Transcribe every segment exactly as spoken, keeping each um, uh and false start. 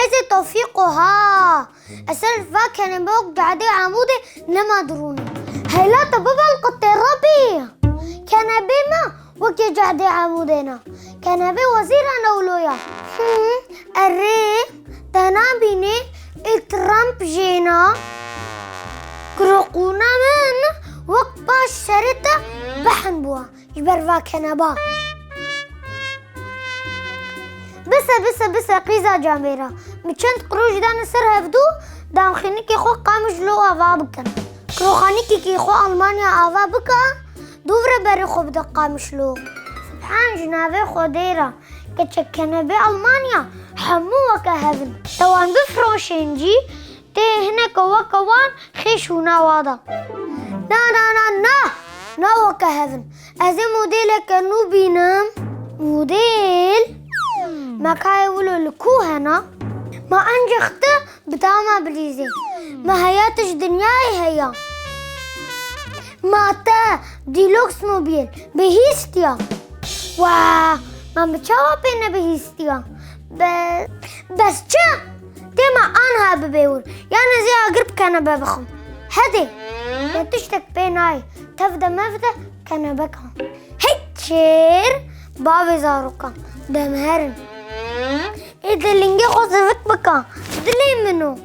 Ez ê Tofîqo ha. Ez ser va kenebe wek cehdê Amûdê nema dirûnim. Heyla te bibelqitê Rebî. Kenebê me wekî cehdê Amûdê ne. Kenebê wezîran ewlo ya. Hı, erê, te nabînî, ê Trump jê ne. Kuroqûna min wek paş serê te behn bûa. Ji ber va keneba. Bise, bise, bise, qîza camêra. Min çend qiroj dane ser hevdû, da em xînikê xwe Qamişlo ava bikin. Kiroxanîkekî xwe Almanya ava bike, dûvre berê xwe bide Qamişlo. Subhan ji navê Xwedê re, keçek kenebê Almanya, hemû weke hev in. Te wan bifiroşên jî, tê hineke weke wan xêş û nawa de. Na, na, na, na! Na weke hev in. Ez ê modêleke nû bînim. Modêl? Me kayê wilo li ku hena? Ma ancîx tu bi dama bilîzê. Me heya tu ji dinyayê heya. Ma te Deluxe Mobil bihîstiya. Wa, ma bi çawa pê nebihîstiya? Be-, bes çi? Dê me anha bibe wir. Yan ez ê agir bi kenebe bixwim. Hedê. Ya tiştek pê nayê. Tev de mev de kenebeka. Hey çêr, bavê zarokan. Dem herin. Ê de lingê xwe zivik bika. Dilê min o.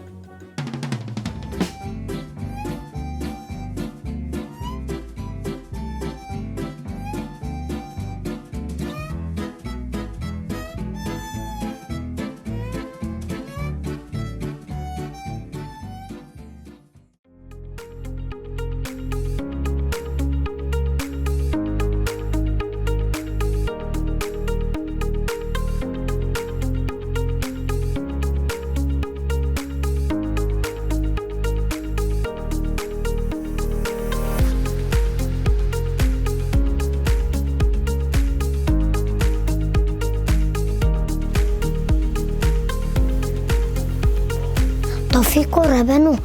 Tofîko rebeno,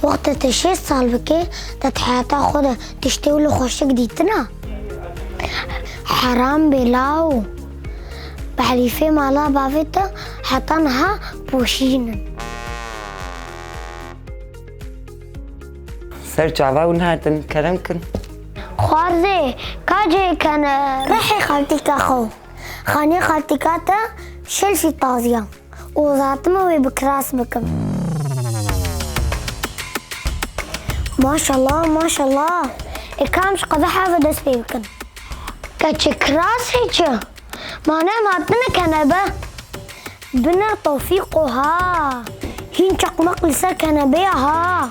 wexta te şêst sal bike, te di heyata xwe de tiştê wilo xweşik dîtina? Heram bê law. Bi helîfê mala bavê te heta niha poşîn in. Ser çava hûn hatin, kerem kin. Xwarzê, ka cê kene. Rihê xaltîka xwe. Xanê xaltîka te şel şî taziya. Û zatime wê bi kiras bikim. Maşallah, maşallah. Ê kam ji qedeha ve dest pê bikin. Keçik kiras hê çi? Ma ne, ma tine kenebe. Bine Tofîqo ha. Hîn çaqmaq li ser kenebeya ha.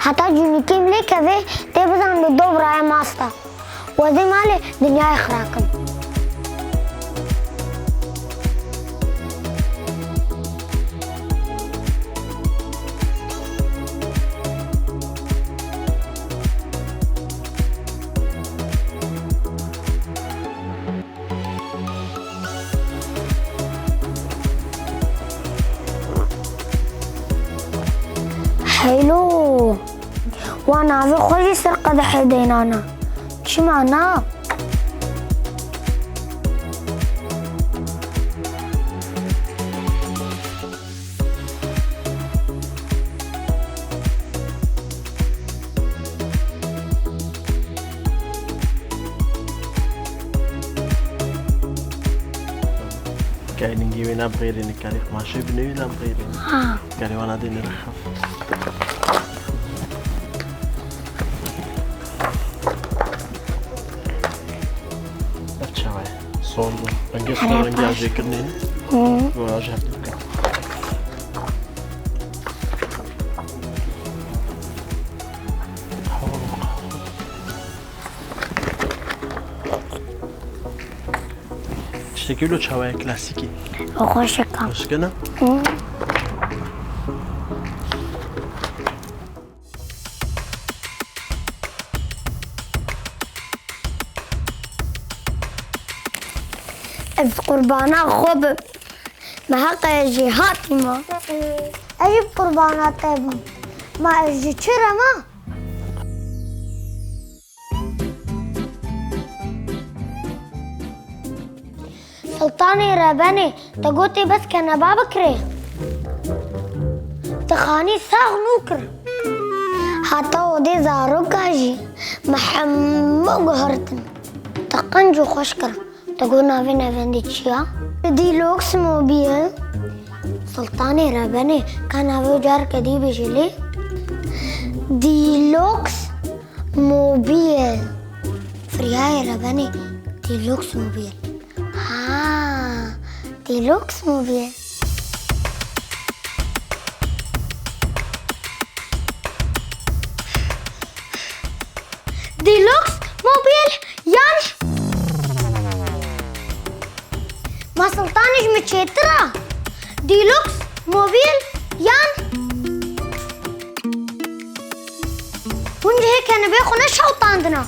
Heta cûnîkê min lê kevê, tê bizan li dobrayê masta. Wezê malê dinyayê xirakim. Heylo! Wan navê xwe jî ser qedehê deynana. Çima na? Ningî wê nebixêrî, nikarî qumaşê binê wê nebixêrî. Ha. Karî wana dê nirxef. Ev çawa ye? Sol bû. Rengê sol, rengê ajê kirnê. Hı. Bu ajê hep dikkat. Tiştekî wilo çawa ye, klasîkî? Xweşik e. Xweşik e ne? Hı. Ez qurbana xwe bim. Me heqe jêhatî ma. Ez jî qurbana te bim. Ma ez ji çi re ma? Sultanê Rebenê, te gotê bes keneba bikirê. Te xanî sax nû kir. Heta odê zaroka jî me hemû guhertin. Te qenc û xweş kir. Te got navê navendê çi ya? Deluxe Mobile. Sultanê Rebenê, ka navê wê careke dî bêjê lê? Deluxe Mobile. Firyayê Rebenê, Deluxe Mobile. Ha, Deluxe Mobile. Deluxe Mobile yan? Ma Sultanê ji min çêtir e. Deluxe Mobile yan? Hûn cihê kenibê xwe neşewitandina.